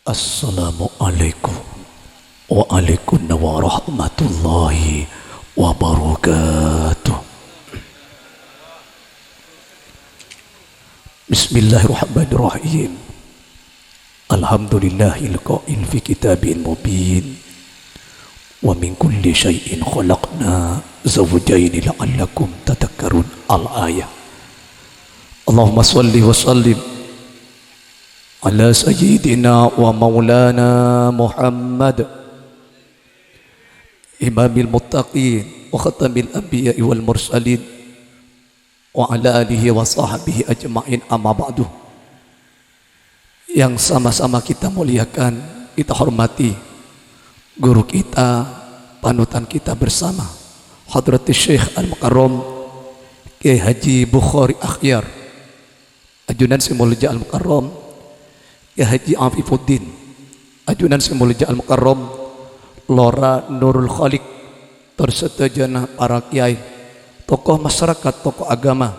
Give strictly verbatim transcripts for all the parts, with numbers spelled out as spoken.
Assalamualaikum. Waalaikumsalam warahmatullahi wabarakatuh. Bismillahirrahmanirrahim. Alhamdulillahil qail fi kitabihil mubin. Wa min kulli syai'in khalaqna zawjaini la'allakum tadhakkarun. Al-ayah. Allahumma shalli wa sallim ala sayyidina wa maulana Muhammad, imamil muttaqin wa khatamil anbiya'i wal mursalin, wa ala alihi wa sahbihi ajma'in, amma ba'du. Yang sama-sama kita muliakan, kita hormati guru kita, panutan kita bersama, Hadratus Syekh Al-Mukarram Kiai Haji Bukhari Akhyar, ajunan sè molja Al-Mukarram Kiai Haji Afifuddin, ajunan sè molja Al-Mukarram Lora Nurul Khaliq, tor sadhâjâna para kiai, tokoh masyarakat, tokoh agama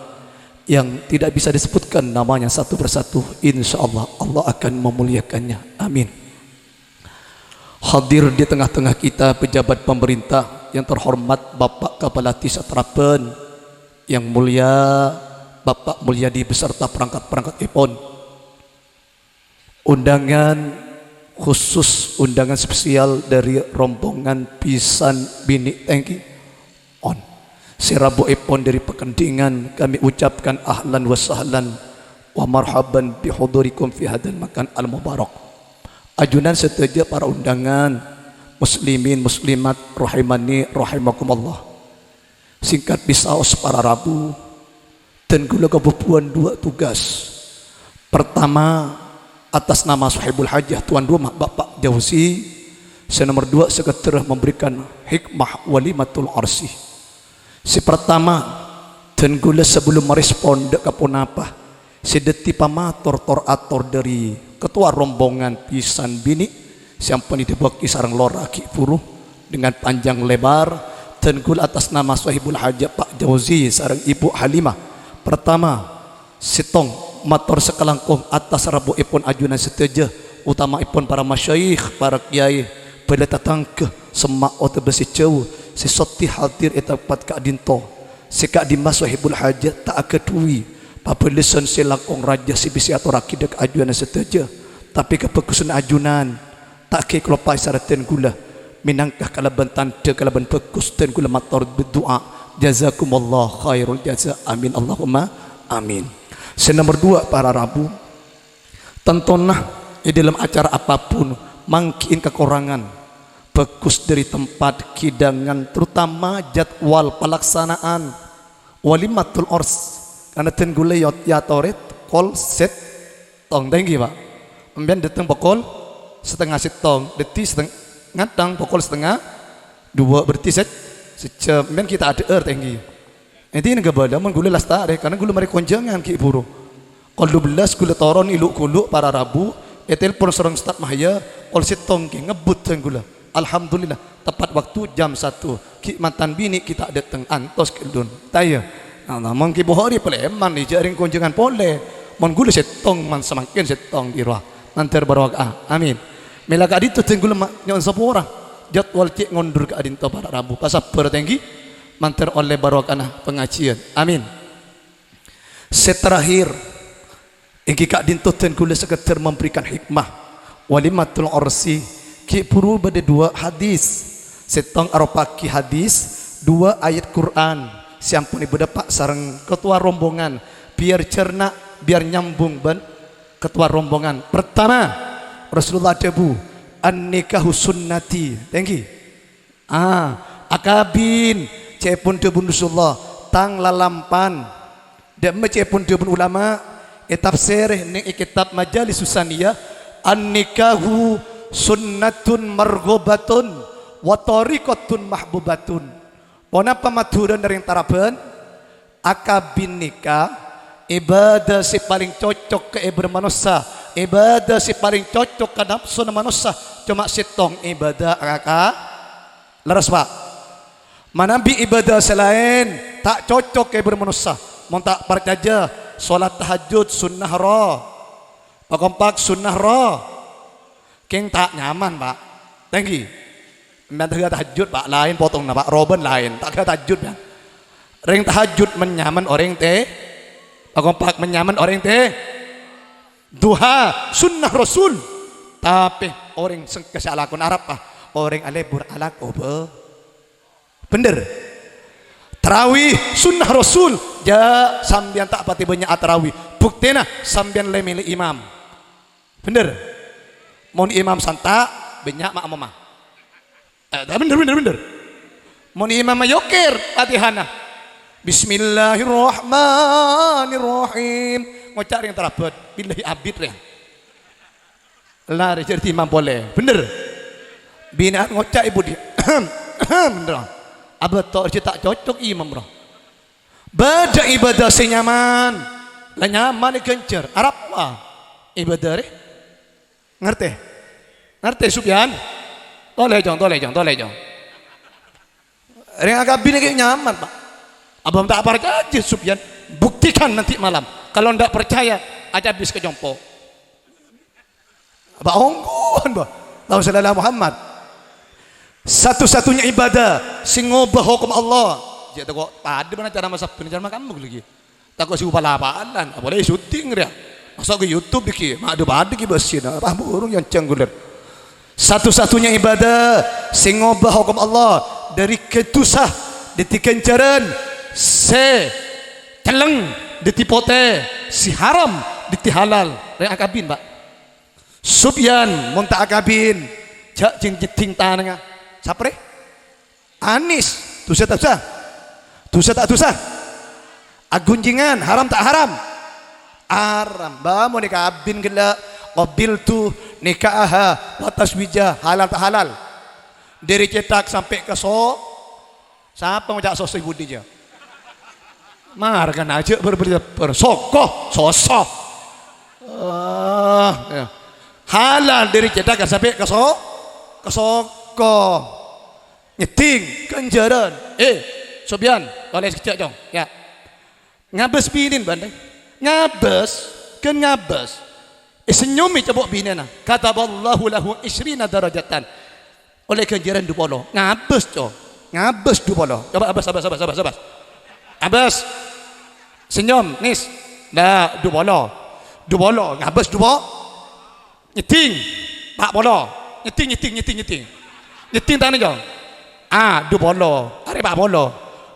yang tidak bisa disebutkan namanya satu persatu, insyaallah Allah akan memuliakannya. Amin. Hadir di tengah-tengah kita pejabat pemerintah yang terhormat Bapak Kepala Desa Traben, yang mulia Bapak Mulyadi beserta perangkat-perangkatipun. Undangan khusus, undangan spesial dari rombongan pisan bini tenggi on. Sè rabuèpon dari Pekendingan kami ucapkan ahlan wa sahlan wa marhaban bihudurikum fi hadzal makan al-mubarak. Ajunan sadhâjâ para undangan, muslimin, muslimat, rahimani, rahimakumullah. Singkat bisaos para rabu, dân ghulâ kabhubhuwân duwâ' tugas. Pertama, atas nama Sohibul Hajah tuan rumah Bapak Jauzi, sè nomor dua sekedar memberikan hikmah walimatul arsi. Sè pertama, dân ghulâ sabellunna marespon dâ' ka ponapa sè dhâddhi pamator tor-ator dhâri ketua rombongan pisan binè' sè ampon èdhâbuwaghi sareng lora ghi' buru dengan panjang lebar, dân ghulâ atas nama Sohibul Hajah Pak Jauzi sareng Ibu Halimah. Pertama, sèttong, mator sakalangkong atas rabuèpon ajunan sadhâjâ, utamaèpon para masyayikh, para kiai, bhâlâ tatangghâ, semma' otabâ sè jhâu, sè soddhi hadir è tempat ka'dinto. Sè ka'dimma Sohibul Hajah ta' aghâdhuwi pabâlessan sè langkong rajâ sè bisa èatorraghi dâ' ka ajunan sadhâjâ, tapè kabhâghusânna ajunan ta' ghi' kaloppaè sareng dân ghulâ, mènangka kalabân tandhâ kalabân bhâghus dân ghulâ mator berdoa, jazakumullah khairul jaza, amin Allahumma amin. Sè nomor dua, para rabu, tantona è dâlem acara apapun manggi'in kakorangan, bhâghus dhâri tempat, hidangan, terutama jadwal palaksanaan walimatul ors. Karna dân ghulâ yâ-, èyatorè pokol sèttong, ta' ènggi, Pak? Sampèyan dâteng pokol satengnga sèttong, dhâddhi sètteng-, ngatang pokol satengnga duwâ', berarti sè-, sajjhâm. Sampèyan ghi' ta' adhâ'âr, ta' ènggi? Ènti neng kabâlâ mon ghulâ lastarè, karna ghulâ marè konjhângan ghi' buru. Kol dubellâs ghulâ toron è lu'-ghulu' para rabu, ètelpon sareng Ustad Mahya, kol sèttong ghi' ngebbhut dân ghulâ. Alhamdulillah, tepat waktu jam satu. Ghi' mantan binè' ghi' ta' dâteng, antos ghi' dhun. Ta' iyâ? Nah, mon ghi' Bukhari palèman jhâ' rèng konjhângan polè. Mon ghulâ sèttong, man samangkèn sèttong ghi' rowa. Mandhâr barokah. Amin. Mèla ka'dinto dân ghulâ ma-, nyo'on sapora. Jadwal cè' ngondur ka'dinto para rabu. Pasabbhâr ta' ènggi. Mandhâr ollè barokana pangajiân. Amin. Sè terakhir, ènggi ka'dinto dân ghulâ sekedar memberikan hikmah walimatul orsi. Ghi' buru bâdâ duwâ' hadis. Sèttong aropa'aghi hadis, duwâ' ayat Qur'an sè ampon èbâdâpa' sareng ketua rombongan, biar cerna, biar nyambung bân ketua rombongan. Pertama, Rasulullah adhâbu, "An-nikahu sunnati." Ta' ènggi? Ah, akabin, ca'èpon dhâbuna Rasulullah, tang lalampan. Dâ'emma ca'èpon dhâbuna ulama, ètafsèrè neng è kètab Majalis Susaniyah, "An-nikahu sunnatun marghobatun wa thariqatun mahbubatun." Ponapa madhurâna rèng Tarabân? Akabin nika ibadah sè palèng cocok ka èbâdâna manossa, ibadah sè palèng cocok ka napsona manossa, coma sèttong ibadah akaka. Lerres, Pak? Manabi ibadah sè laèn ta' cocok ka èbâdâna manossa. Mon ta' parcajâ, solat tahajjud sunnah, ro. Pakompak sunnah, ro. Kèng ta' nyaman, Pak. Tèngghi. Sampèyan ta' ghâ' tahajjud, Pak. Laèn potonganna, Pak. Robân laèn. Ta' ghâ' tahajjud, Pak. Rèng tahajjud men-nyaman orèng tè-, pakompak men-nyaman orèng tè-, duha, sunnah Rasul. Tapè orèng sengka sè alakona arapa? Orèng alebur alako bâ-, bhender. Tarawih, sunnah Rasul. Jhâ' sampèyan ta' patè bânnya' atarawih. Buktèna sampèyan lè-mèlè imam. Bhender. Mon imam santa', bânnya' ma'mumma. Eh, bhender, bhender, bhender. Mon imam nyokèr Fatihana. "Bismillahirrahmanirrahim." Ngoca' rèng tarabât. Billahi abit rèng. Larè jârèya imam polè. Bhender. Binè'an ngoca' è budi. Bhender. Abâ' to' jhâ' ta' cocok imam, bro. Bâdâ ibadah sè nyaman. La nyaman èghânjhâr. Arapa ibadah rè? Ngartè? Ngartè, Sufyan? Tolè, Jong, tolè, Jong, tolè, Jong. Rèng akabin ghi' nyaman, Pak. Abâ' ta' parcajâ, Sufyan. Buktikan nanti malam. Kalau ndak percaya, acabis ka compo'. Bâ' ongghuwân, bâ. Allahumma shalli ala Muhammad. Satu-satunya ibadah sè ngobâ hokom Allah. Jhâ' tako' padâ bân acara masa bân acara makan lagi. Tako' sè upala-palan, apalagi syuting rèya. Maso' ka YouTube dâggi', ma' du padâ ghi' bâsina. Apa burung yang cangguler. Satu-satunya ibadah sè ngobâ hokom Allah dâri kadusa dhâddhi ghânjhârân, sè celleng dhâddhi potè, sè haram dhâddhi halal. Rèng akabin, Pak. Sufyan, mon ta' akabin, jhâ' jhing-, nyeddhing tanangnga. Saprè? Anis, dusa ta' dusa? Dusa ta' dusa? Aghunjingan, haram ta' haram? Haram. Bâ, mon èkabin ghellâ', qabiltu nikahaha wa tazwijaha, halal ta' halal? Dâri cèthak sampè' ka so-, sapa ngoca' soso è budi, jâ? Mara kan ajâ' bâr-, bâr-, bâr-, soko, soso. Ah, ya. Halal dâri cèthak sampè' ka so-, ka soko. Nyeddhing, ghânjhârân. Eh, Sufyan, tolè sakejjhâ', Cong. Ya. Ngabâs binèn, Bân, deh. Ngabâs, ghân ngabâs. Èsennyomi cobo' binèna. Kataballahu lahu isyrina darajatan. Ollè ghânjhârân du polo. Ngabâs, Cong. Ngabâs du polo. Coba abâs, abâs, abâs, abâs, abâs. Abâs. Senyum, Nis. Dâ', du polo. Du polo. Ngabâs du po-, Nyeddhing, pa' polo. Nyeddhing, nyeddhing, nyeddhing, nyeddhing. Nyeddhing tanangnga, Cong. Ah, du polo. Arè pa' polo.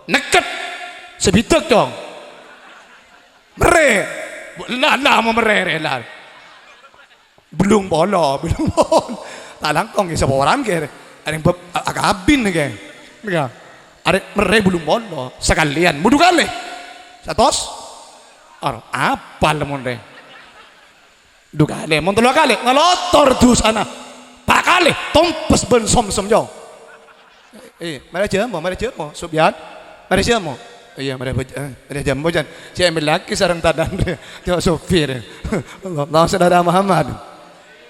Nèkket. Sabidhâk, Cong. Merrè. La, la, ma' merrè, rè, la. Bellung polo, bellung polo. Ta' langkong, ghi, saporan, ghi. Arè bâb, a-, akabin, ghi. Nèka. Arè merrè bellung polo. Sakalèyan. Mon du kalè. Satos. Ar-, apal, mon, rè. Du kalè, mon tello kalè, ngalotor dusana. Pa' kalè, tompes bân somsom, Cong. Eh, marè jhâmo, marè jhâmo, Sufyan. Marè jhâmo. Iyâ, marè bâj-, eh, marè jhâmo, Jan. Sè èmellaghi sareng tanan, Cong, sopir. Allah, Allah, Saudara Muhammad.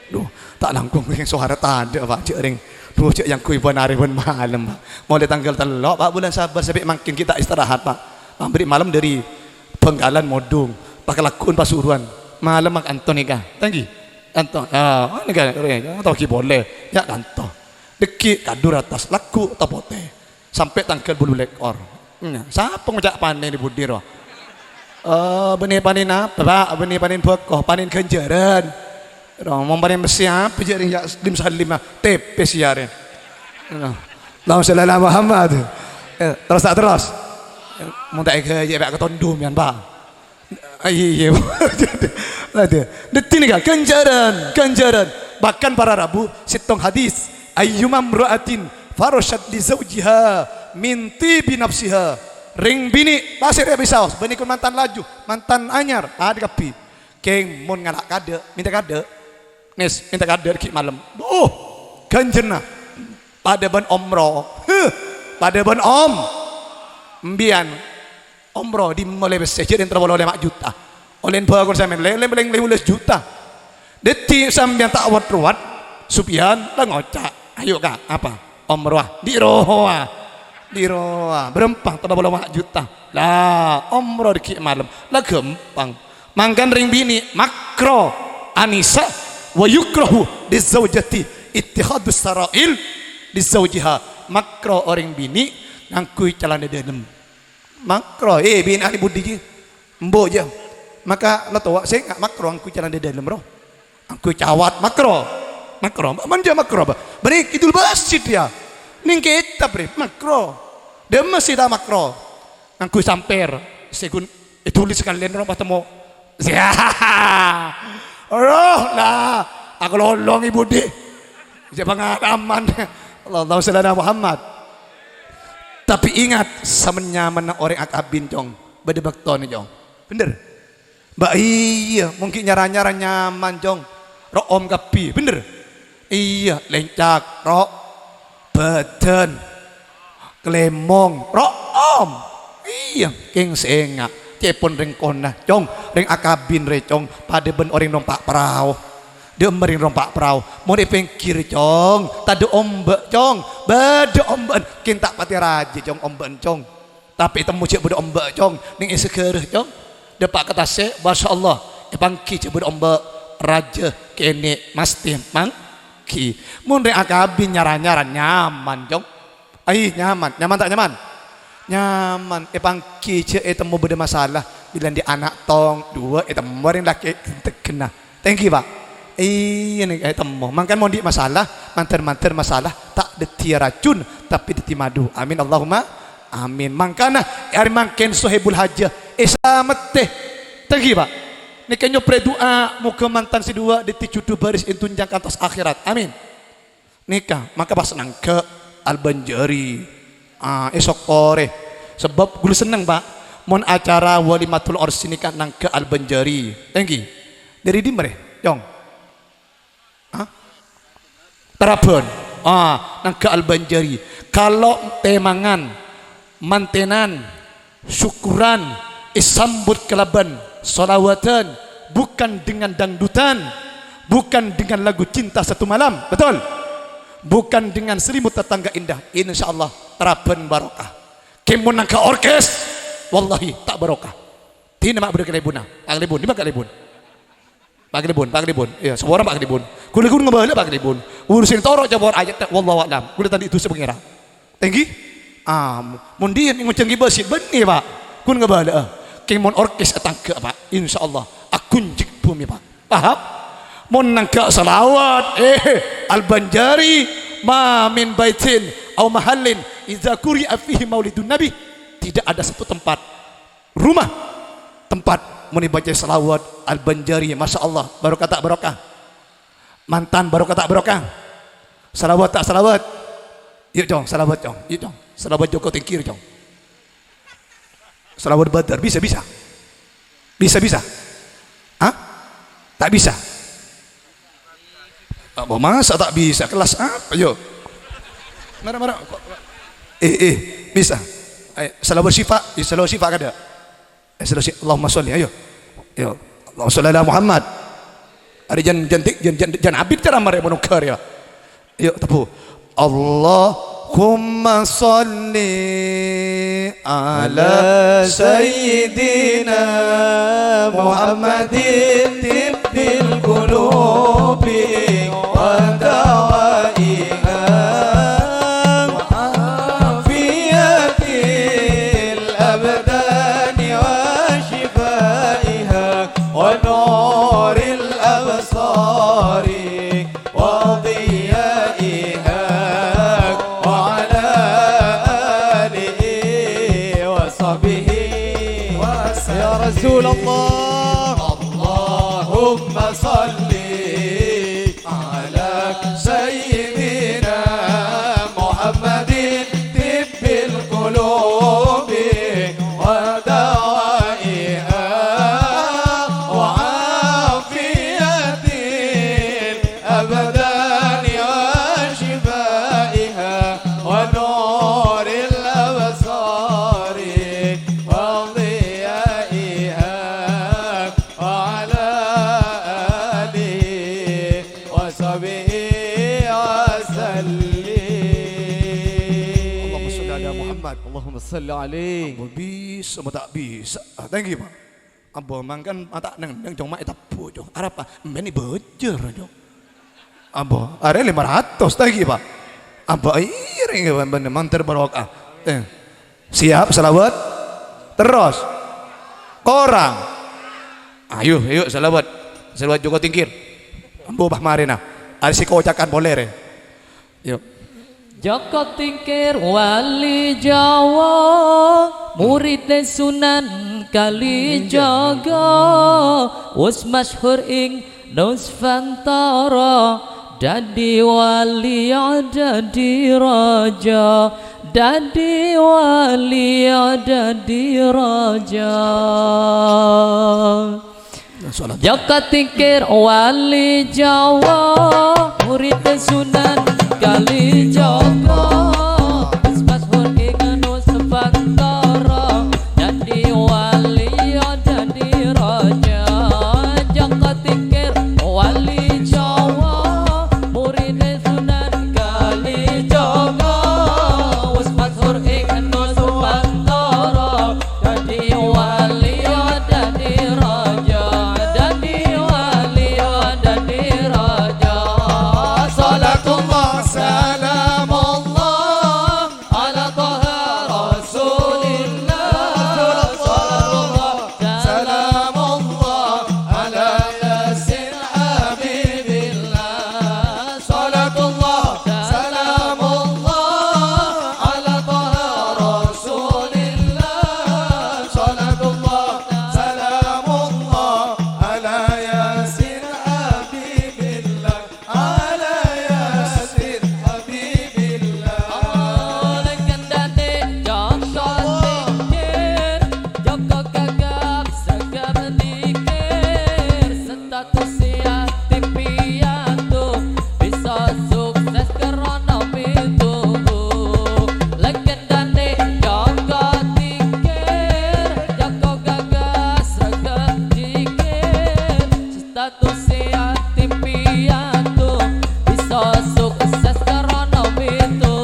Duh, ta' langkong rèng sowara tadâ', Pak, jhâ' rèng. Duh, jhâ' èyangghuy bân arè bân malem, Pak. Molaè tangghâl tello', Pak, bulân Sabar, sampè' mangkèn ghi' ta' istirahat, Pak. Pabrik malem dâri Bhângkalan Modung, pakalaggu'ân Pasuruan. Malem ma' kanto nèka. Tèngghi. Kanto. Ah, nèka, nèka, kanto ghi' polè. Yâ kanto. Dâggi' kadur attas, lagghu' ta' potè. Sampè' tangghâl bâllu lèkor. Nya, sapa ngoca' panèn è budi, ro? Eh, bânnè panèn apa, Pak? Bânnè panèn bhâko, panèn ghânjhârân. Ro, mon panèn pèssè apa jhâ' rèng yâ lim-salim, ah. Tèpès yâ, rè. Ro. Allahumma shalli ala Muhammad. Eh, terros ta' terros? Mon ta' èghâjâ, Pak, katondhum yâ, Pak. Ah, iyâ, iyâ. Aduh. Dâddhi nèka, ghânjhârân, ghânjhârân. Bahkan para rabu, sèttong hadis, "Ayyuma imra'atin farasyat li zawjiha min tibi nafsiha." Rèng binè', pasèra bisaos, bânnè kun mantan laju, mantan anyar, padâ kabbhi. Kèng, mon ngala' kadâ', mènta kadâ'. Nis, mènta kadâ' ghi' malem. Duh, ghânjhârânna. Padâ bân omro. Huh, padâ bân om-, embiyan. Omro, dimma ollè pèssè, jhâ' èntar polo lèma' juta. Ollè bhâkor sampèyan, lè-, lè-, lè-, lèma bellâs juta. Dâddhi sampèyan ta' wat-rowat, Sufyan la ngoca', "Ayo, Ka', apa? Omrowa?" "Di' rowa. Di' rowa. Bârâmpa? Tello polo lèma' juta." La, omro dâggi' malem. La ghâmpang. Mangkana rèng binè', makro, anisa, Wa yukrahu lizaujati ittikhadus sarail lizaujiha. Makro orèng binè' ngangghuy calana dâlem. Makro, eh, binè'an budi jiyâ. Embu' jiyâ. Maka la towa sènga' makro ngangghuy calana dâlem, ro. Ngangghuy cawat, makro. Makro, manja makro, Bâ. Bânnè Kidul Basit, yâ. Nèng kètab, rè, makro. Dâmma sè ta' makro. Ngangghuy sampèr, sè ghun ètulès sakalèyan, ro, pas temmo. Roh, la, aku lolong, Ibu, di. Jâ' pangalaman. Allahumma shalli ala Muhammad. Tapè ingat, samen-nyamènna orèng akabin, Cong. Bâdâ bâktona, Cong. Bhender? Bâ iyâ, mon ghi' nyara-nyara nyaman, Cong. Ro'om kabbhi, bhender? Iyâ, lèncak, ro', bâdân, kalèmong, ro'om. Iyâ, kèng sènga', cèpon rèng kona, Cong, rèng akabin rè, Cong, padâ bân orèng nompa' parao. Dâ'emma rèng nompa' parao, mon è pèngghir, Cong, tadâ' ombâ', Cong, bâdâ ombâ'ân, kèng ta' patè rajâ, Cong, ombâ'ân, Cong. Tapè ètemmo jâ' bâdâ ombâ', Cong, nèng è saghârâ, Cong. Dâpa' ka tasè', masyaallah, èpangghi jâ' bâdâ ombâ', rajâ, kènè', mastè, mangghi. Mon rèng akabin nyara-nyara nyaman, Cong. Ai, nyaman. Nyaman ta' nyaman? Nyaman. Èpangghi jâ' ètemmo bâdâ masalah. Bilâ andi' ana' tong, duwâ', ètemmo rèng lakè' ghentegghânna. Thank you, Pak. Iyâ, nèka ètemmo. Mangkana mon andi' masalah, mandhâr-mandhâr masalah ta' dhâddhiyâ racun, tapè dhâddhi madu. Amin, Allahumma amin. Mangkana, è arè mangkèn Sohibul Hajah, èsalamettè. Thank you, Pak. Nèka nyoprè du'a, moghâ mantan sè duwâ' dhâddhi judhu bâris è dhunnya kantos akhèrat. Amin. Nèka, maka pas nangghâ' Al-Banjari. Ah, èsokkorè. Sabâb ghulâ senneng, Pak. Mon acara walimatul ursi nèka nangghâ' Al-Banjari. Èngghi. Dâri dimma rè, Cong? Hah? Tarabân. Ah, nangghâ' Al-Banjari. Kalo tèmangan, mantènan, syukuran, èsambut kalabân shalawatan, bukan dengan dangdutan, bukan dengan lagu Cinta Satu Malam, betul? Bukan dengan Selimut Tetangga Indah, insyaallah tarabân barokah. Kèng mon nangghâ' orkes, wallahi ta' barokah. Dinna ma' bâdâ kalèbunna? Pak Kalèbun, dimma Kalèbun? Pak Kalèbun, Pak Kalèbun. Iyâ, saporana Pak Kalèbun. Ghulâ ghun ngabâlâ Pak Kalèbun. Urusan toro' cabor ayat, wallahu a'lam. Ghulâ ta' andi' dhusa Pangèran. Èngghi? Ah, mon dhiyâ ngojhângè bâsit, bânnè, Pak. Ghun ngabâlâ'â. Kèng mon orkes ètangghâ', Pak. Insyaallah. Aghunjek bhumè, Pak. Paham? Mon nangghâ' shalawat, eh, Al-Banjari, ma min baitin au mahallin idza quri'a fihi maulidun nabi. Tidak ada satu tempat rumah, tempat mon èbâca shalawat Al-Banjari, masyaallah, barokah ta' barokah? Mantan barokah ta' barokah? Shalawat ta' shalawat? Yu', Cong, shalawat, Cong. Yu', Cong. Shalawat Joko Tingkir, Cong. Shalawat Badar, bisa, bisa. Bisa, bisa. Hah? Ta' bisa? Apa masa ta' bisa? Kelas apa, yo? Mara, mara. Eh, eh, bisa. Ayo, shalawat syifa, eh, shalawat syifa kada? Eh, shalawat syifa, Allahumma sholli, ayo. Yo, Allahumma sholli ala Muhammad. Arè jân, jân, jân, jân, jân abit cara marè monongkar, ya. Yo, tebu. Allahumma sholli ala sayyidina Muhammadin tibbil qulubi wa dawaiha wa afiyatil abdani wa shifaiha wa nuril absari wa dhiyaiha wa ala alihi wa sahbihi wa sallam. Ya Rasulullah. Allahumma shalli ala sayyidina Muhammadin tibbil qulubi wa dawaiha wa afiyatil abdani wa shifaiha wa nuril absari wa dhiyaiha wa ala alihi wa sahbihi wa sallim. Allahumma shalli ala Muhammad. Allahumma shalli alaihi. Ampon bisa, ma' ta' bisa. Ah, thank you, Pak. Ampon mangkana ma' ta' neng-neng, Cong, ma' ètebbhu, Cong. Arapa? Embèn èbâjâr, Cong. Ambo, arè lèma ratos ta' ghi, Pak? Ambo, iyâ, rèng, bân-, bân-, manter barokah. Eh. Siap, salawat? Terros? Korang? Ayo, ayo, salawat. Salawat Joko Tingkir. Ambo, bah, marèna. Arè sè kocakan polè, rè. Yuk. Joko Tingkir wali Jawa, muridè Sunan Kalijaga, wus masyhur ing Nusantara, dhâddhi wali, dhâddhi raja, dhâddhi wali, dhâddhi raja. Salat. Jaka Tingkir wali Jawa, murid Sunan Kalijaga, masyhur ing Nusantara, dhâddhi wali, dhâddhi raja. Jaka Tingkir wali Jawa, murid Sunan Kalijaga, wis masyhur ing Nusantara, dhâddhi wali, dhâddhi raja, dhâddhi wali, dhâddhi raja. Salatullah, salamullah, ala Taha Rasulillah. Salatullah, salamullah, ala Yasin Habibillah. Salatullah, salamullah, ala Taha Rasulillah. Salatullah, salamullah, ala Yasin Habibillah. Ala Yasin Habibillah. Oleh kendane Joko Tingkir, Joko gagap seger dikir, status ati piatu, bisa sukses karana pitu. Legendane Joko Tingkir, Joko gagah sregep dikir. Status ati piatu, bisa sukses karana pitu.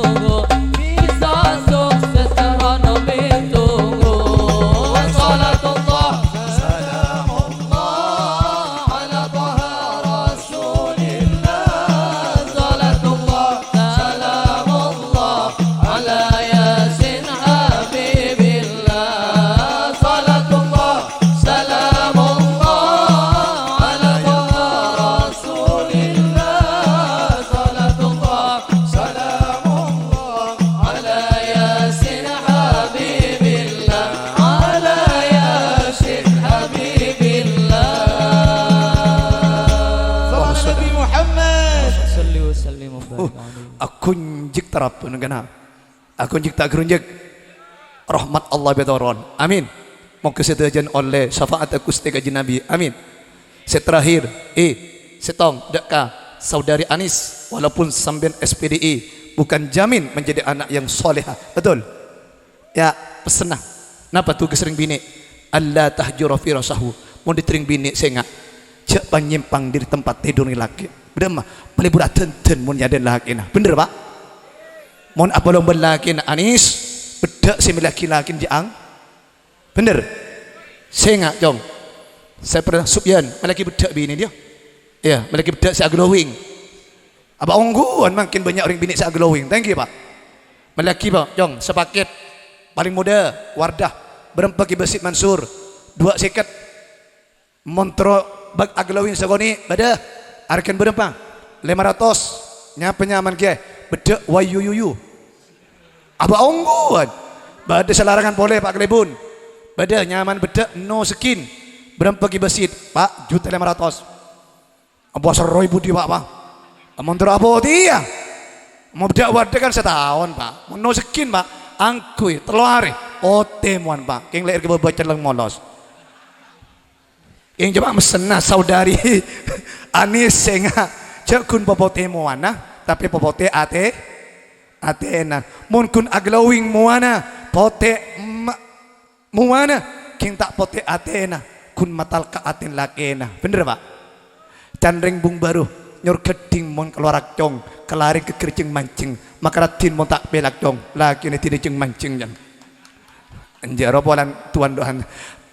Bisa sukses karana pitu. Salatullah, salamullah, ala Taha Rasulillah. Salatullah, salamullah, ala Yasin Habibillah. Salatullah, salamullah, ala Taha Rasulillah. Salatullah, salamullah, ala Yasin Habibillah. Ala Yasin Habibillah. Allahumma salli ala Nabi Muhammad. Salli wa sallim wa barik alaihi. Aghunjek tarapun kena. Aghunjek ta' aghunjek. Rahmat Allah betoron. Amin. Moga sadhâjâna ollè syafaat Ghustè Kanjeng Nabi. Amin. Sè terakhir, eh, settong, dâ' ka Saudari Anis, walaupun sampèyan S P D I, bukan jamin menjadi anak yang soleha. Betul? Ya, pessenna. Napa tugas rèng binè'? Alla tahjura firasahu. Mon dhâddhi rèng binè' sènga', jhâ' panyèmpang dhâri tempat tidurra lakè'. Bâdâ ma, palebur adhândhân mon nyadhân lakèna. Bhender, Pak? Mon apolong bân lakèna Anis, beddhâ' sè mellèaghi lakèna jhâ' ang-, bhender? Sènga', Cong. Sè pernah Sufyan, mellèaghi beddhâ' binè' dia. Iyâ, mellèaghi beddhâ' sè aglowing. Apa ongghuwân mangkèn bânnya' orèng binè' sè aglowing. Thank you, Pak. Mellèaghi, Pak, Cong, sapakèt. Palèng modâ, Wardah. Bârâmpa Kè Basit Mansur. Duwâ' sèket. Mon terro bâk aglowing sakonè', bâdâ. Arghâna bârâmpa? Lèma ratos. Nyapa nyaman kèya? Beddhâ' wayuyuyu. Apa ongghuwân? Bâdâ sè larangan polè, Pak Kalèbun. Bâdâ nyaman beddhâ' no skin. Bârâmpa Kè Basit, Pak, juta lèma ratos. Apa serroi budi, Pak, Pak? Mon terro apa tèya? Mon beddhâ' Wardah kan sataon, Pak. Mon no skin, Pak, angghuy, tello arè. Potè mowana, Pak. Kèng lè'èr kè bâbâ celleng molos. Kèng coba messenna saudari Anis sènga', jhâ' ghun papotè mowana, tapè papotè atè-, atèna. Mon ghun aglowing mowana, potè em-, mowana, kèng ta' potè atèna, ghun matalka atèna lakèna. Bhender, Pak? Can rèng bung bâru, nyor ghâddhing mon kalowar cong, kalarèng ghâgghâr jhâng-manjhâng, makaradhin mon ta' pèlak cong, lakèna dhina jhâng-manjhâng, can. Enjâ' ro polana tuwan do'an,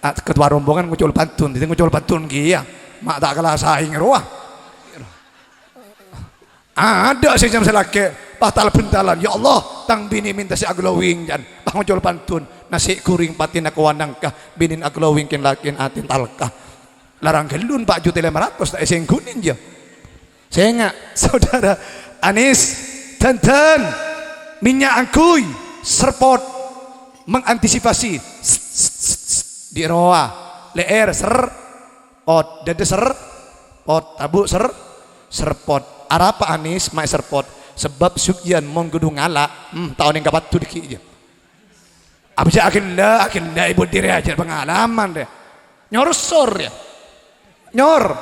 a, ketua rombongan ngocol pantun, dhâddhi ngocol pantun kèya, ma' ta' kala saèng rowa. Adâ' sè jhâ' sè lakè', pas tal-bhentalan, "Ya Allah, tang binè mènta sè aglowing, jân." Pas ngoca' pantun, "Nasè' ghuring patèna kowa nangka, binèn aglowing kèn lakèn atèn talka." Larang ghâllun, Pak, juta lèma ratos, ta' èsènggunin, jâ. Sènga', saudara, anis, dândân, mènnya' angghuy, serpot, mengantisipasi, di' rowa, lè'èr, ser-, pot, dâdâ ser-, pot, tabu' ser-, serpot. Arapa anis, maè serpot? Sebab Sufyan mon ghâdhu ngala', hmm, ta' onèng kapattu dâggi', jâ. Apa jâ' aghellâ', aghellâ' è budi rèya, jâ' pangalaman rèya. Nyorsor rèya. Nyor-,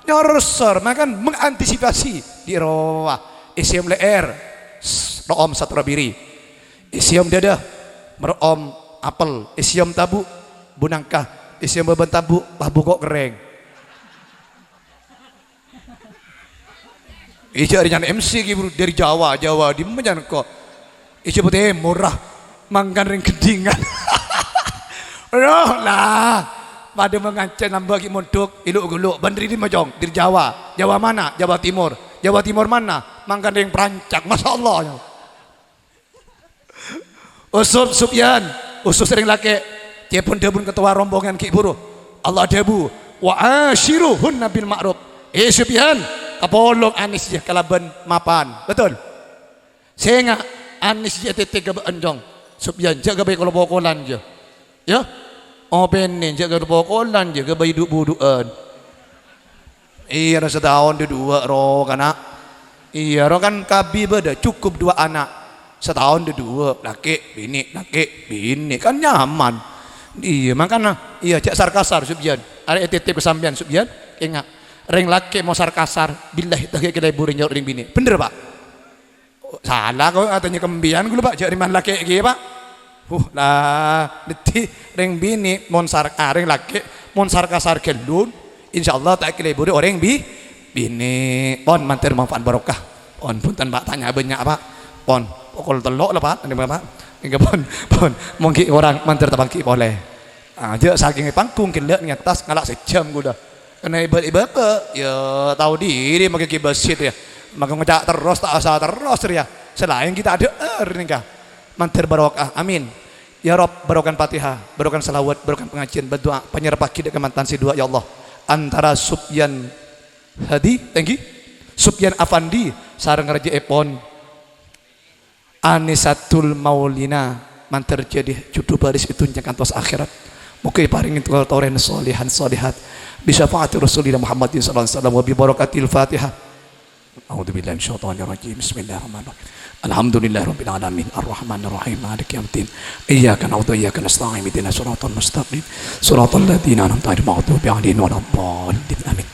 nyorsor, mangkana mengantisipasi di' rowa. Èsèyom lè'èr, s-, ro'om strawberry. Èsèyom dâdâ, ro'om apel. Èsèyom tabu', bu nangka. Èsèyom bâbân tabu', pas bu ko' kerrèng. Ijâ' rèya nyana M C ghi, buru, dâri Jawa, Jawa dimma nyana ko'? Ijâ' bâ' tèmor, ah. Mangkana rèng Gendhingan. Roh, lah. Padâ mangancèn lambâ' ghi' mondhuk, èlu'-ghulu'. Bân dâri dimma, Cong? Dâri Jawa. Jawa mana? Jawa Timur. Jawa Timur mana? Mangkana rèng Prancak. Masya Allah. Usus Sufyan, usus rèng lakè', cèpon dhâbuna ketua rombongan ghi' buru. Allah adhâbu, "Wa asyiruhunna bil ma'ruf." Eh, Sufyan, kapolong Anis, jâ, kalabân mapan. Betul? Sènga', Anis, jâ, tètè ghâbây ènjong. Sufyan, jâ' ghâbây kol-pokolan, jâ. Yâ? Opènè, jâ' ghâbây pokolan, jâ', ghâbây dhu'-budhu'ân. Iyâ, roh, sataon dhu-, dhuwâ', roh, kana'. Iyâ, roh, kan kabbhi bâdâ, cukup dua anak. Sataon dhu-, dhuwâ', lakè', binè', lakè', binè'. Kan nyaman. Iyâ, mangkana, iyâ, jâ' sar-kasar, Sufyan. Arè' ètètèp ka sampèyan, Sufyan. Ènga', rèng lakè' mon sar-kasar, billahi ta' ghi' kalèbur nyoro rèng binè'. Bhender, Pak? Sala ko' atanya kembiyan ghulâ, Pak, jâ' rèng man lakè' kèya, Pak. Huh, la, dhâddhi rèng binè' mon sar-, ah, rèng lakè' mon sar-kasar ghâllun, insyaallah ta' èkalèburè orèng bi-, binè'. Pon, mandhâr manfaat barokah. Pon, bhunten, Pak, tanya bânnya', Pak. Pon, pokol tello' la, Pak. Nèka, Pak. Nèka, pon, pon. Mon ghi' korang, mandhâr tapangghi polè. Ah, jâ' sakèng è panggung ghellâ' ngetas ngala' sajjhâm ghulâ. Karna iba-, ibâ-, yâ, tao dhiri makè ghi' bâsit, yâ. Makè ngoca' terros, ta' osa terros, rèya. Sè laèn ghi' ta' adhâ'âr nèka. Mandhâr barokah. Amin. Ya Rabb, barokah Fatihah, barokah salawat, barokah pangajiân, berdoa, panyerah paghi dâ' kamantan sè duwâ', ya Allah. Antara Sufyan Hadi, thank you. Sufyan Afandi, sareng rajâèpon. Anisatul Maulina, mandhâr jhâdhi judhu bâris è dhunnya kantos akhèrat. Moghâ èparèngè tor-, torèn solihan solihat bi syafaati Rasulina Muhammadin sallallahu alaihi wasallam wa bi barakatil Fatihah. A'udzubillahi minasyaitonirrajim. Bismillahirrahmanirrahim. Alhamdulillahirabbil alamin. Arrahmanirrahim. Maliki yaumiddin. Iyyaka na'budu wa iyyaka nasta'in. Ihdinas siratal mustaqim. Siratal ladzina an'amta 'alaihim ghairil maghdubi 'alaihim waladdallin. Amin.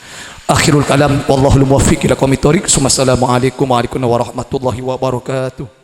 Akhirul kalam. Wallahul muwaffiq ila aqwamit thoriq. Tsummassalamualaikum warahmatullahi wabarakatuh.